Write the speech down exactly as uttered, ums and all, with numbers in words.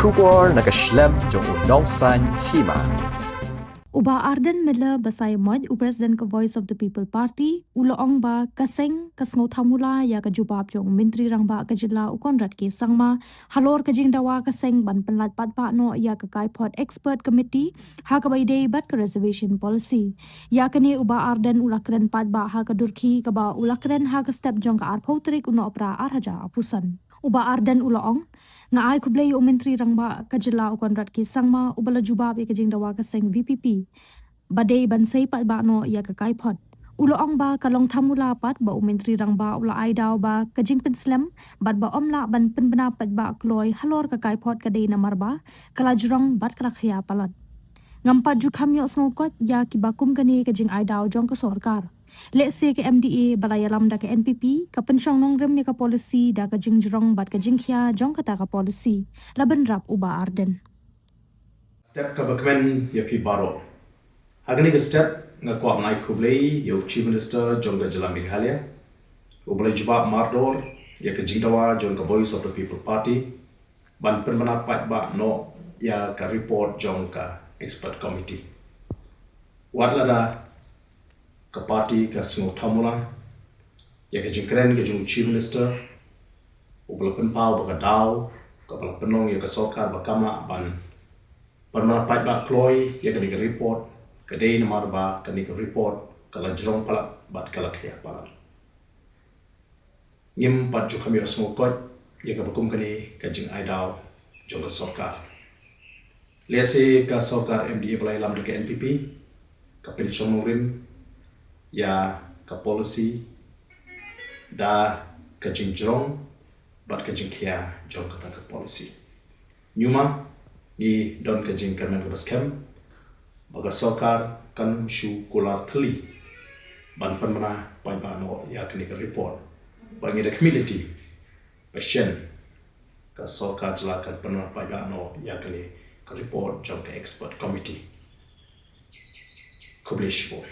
Khubor na ka shlem jong u nongsaiñ hima. U Bah Ardent Miller Basaiawmoit, u President ka Voice of the People Party, u la ong ba ka seng ka sngewthuh mula ïa ka jubab jong u Myntri Rangbah ka jylla u Conrad K Sangma halor ka jingdawa ka seng ban pynlait paidbah noh ïa ka kaiphod expert committee ha kaba ïadei bad ka reservation policy. Ïa kane u Bah Ardent u la kren paidbah ha ka dur khie kaba u la kren ha ka step jong ka arphew tarik u Nohprah arhajar arphew san. U Bah Ardent u la ong, nga ai khublei ïa u Myntri Rangbah ka jylla u Conrad K Sangma uba la jubab ïa ka jingdawa ka seng VPP ba dei ban sei paidbah noh ïa ka kaiphod. U la ong ba ka long thamula pat ba u Myntri Rangbah u la ai daw ba ka jingpynslem bad ba ym lah ban pynbna paidbah kloi halor ka kaiphod ka dei namar ba ka la jrong bad ka la khia palat. Ngam pat ju kham ïohsngew koit ïa kiba kum kane ka jingai daw jong ka sorkar. Lehse ka MDA ba la ïalam da ka NPP ka pynshong nongrim ïa ka policy da ka jingjrong bad ka jingkhia jong kata ka policy, la bynrap u Bah Ardent. Step kaba kmen ïa phi baroh. Ha kane ka step nga kwah ban ai khublei ïa u Chief Minister jong ka jylla Meghalaya uba la jubab mardor ïa ka jingdawa jong ka Voice of the People Party ban pynbna paidbah noh ïa ka report jong ka expert committee. Wat lada ka party ka sngewthuh mula ïa ka jingkren ka jong u Chief Minister uba la pynpaw ba ka daw kaba la pynlong ïa ka sorkar ba kam lah ban pynbna paidbah kloi ïa kane ka report ka dei namar ba kane ka report ka la jrong palat bad ka la khia palat. Ngim pat ju kham ïohsngew koit ïa kaba kum kane ka jingai daw jong ka sorkar. Lehse ka sorkar MDA ba la ïalam da ka NPP ka pynshong nongrim ïa ka policy da ka jingjrong bad ka jingkhia jong kata ka policy. Ñiuma ngi don ka jingkyrmen kaba skhem ba ka sorkar kan ym shu kular thylli ban pynbna paidbah noh ïa kane ka report bad ngi da khmih lynti ba shen ka sorkar jylla kan pynbna paidbah noh ïa kane ka report jong ka expert committee. Khublei shibun.